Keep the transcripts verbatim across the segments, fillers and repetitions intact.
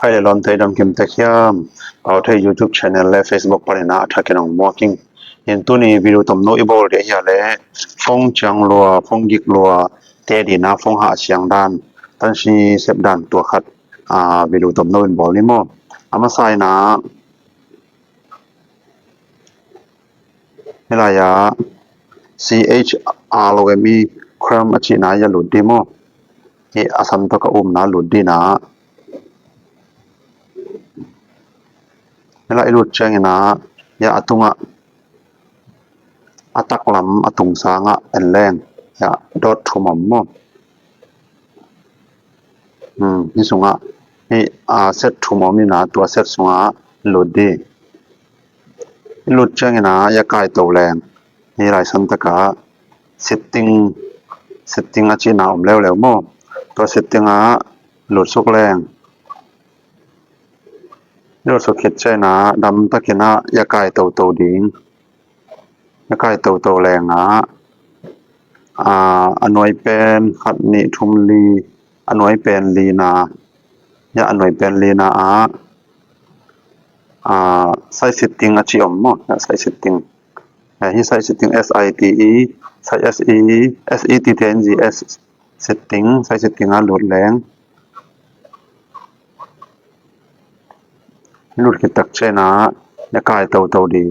Hai le lawmte, i dam kim tek hiam? Pau Thei YouTube channel le Facebook panin ah a thakin hong muak ing. Hi tuni video tomno i bawl ding ahih leh phone ciang lua, phone gik lua te adingin ah phone hahsiang dan, tansi sep dan tua khat, ah, video tomno in bawl ni maw. A masa in ah hih lai-ah C H R O M E, Chrome a cihna ah lut ding maw. Hih a san tawh ka umna lut ding in ah, hih lai i lut ciangin ah, hiah a tungah, a taklam a tung sangah en leng, hiah dot thum om maw. Hmm, hih sungah, hih, ah, set thum om in ah, tua set sungah lut ding. I lut ciangin ah, hiah kaito leng, hih lai san takah setting, setting a cihna om leuleu maw. Tua setting ah lut suk leng. I lut suk khit ciangin ah, dam takin ah hiah kai toto ding. Hiah kai toto leng ah, ah, a nuai pen khat, nih, thum, li, a nuai pen lina, hiah a nuai pen lina ah, ah, site setting a cih om maw, hiah site setting. Hiah hih site setting, S I T E, site S E, S E T T I N G, S setting, site setting ah lut leng. Lut khit tak ciangin ah, hiah kai toto ding.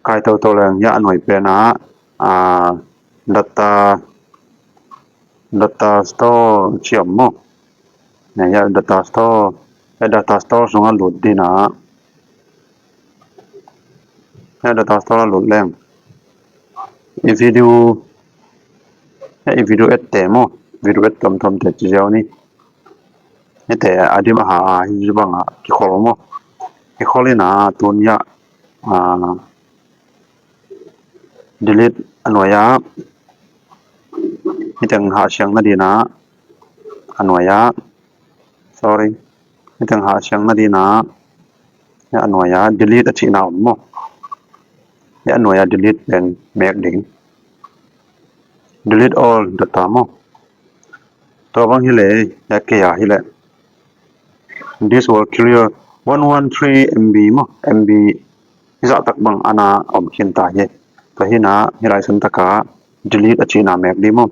Kai toto leng hiah a nuai pen ah, ah, data, data store cih om maw. Hiah data store, hiah data store sungah lut ding in ah. Hiah data store ah lut leng. I video, hiah i video ad te maw. Video ad tuamtuam te ci ziau ni. Hihte a dim a ha a, hih bang a kikhol maw. Kikhol in ah tun hiah, ah, delete a nuai ah, hih teng hahsiang nading in ah, a nuai ah, sorry, hih teng hahsiang nading in ah, hiah a nuai ah delete a cihna om maw. Hiah a nuai ah delete pen mek ding. Delete all data maw. Tua bang hi leh, hiah kei a hi leh, this will clear one one three M B maw, M B hi zah tak bang a na om khin ta hi. Tua hi in ah, hih lai san takah delete a cihna mek ding maw.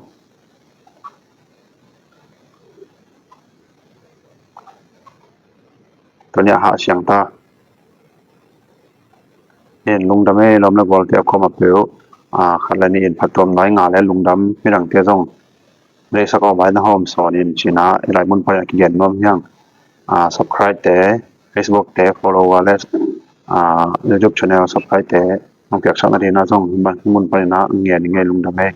Tua ni a hahsiang ta. Hi in lungdam ei, lawm le gualte a kuamah peuh. Ah, khat le nih in phattuam lai ngah le lungdam, midangte zong deihsak a om lai na hawm sawn in ci in ah, hih lai mun panin a kigen nuam hi hang. Ah, subscribe te, Facebook te follow a le, ah, YouTube channel subscribe te hong piaksak nading in ah zong hih mun panin a ngen ing ei, lungdam ei.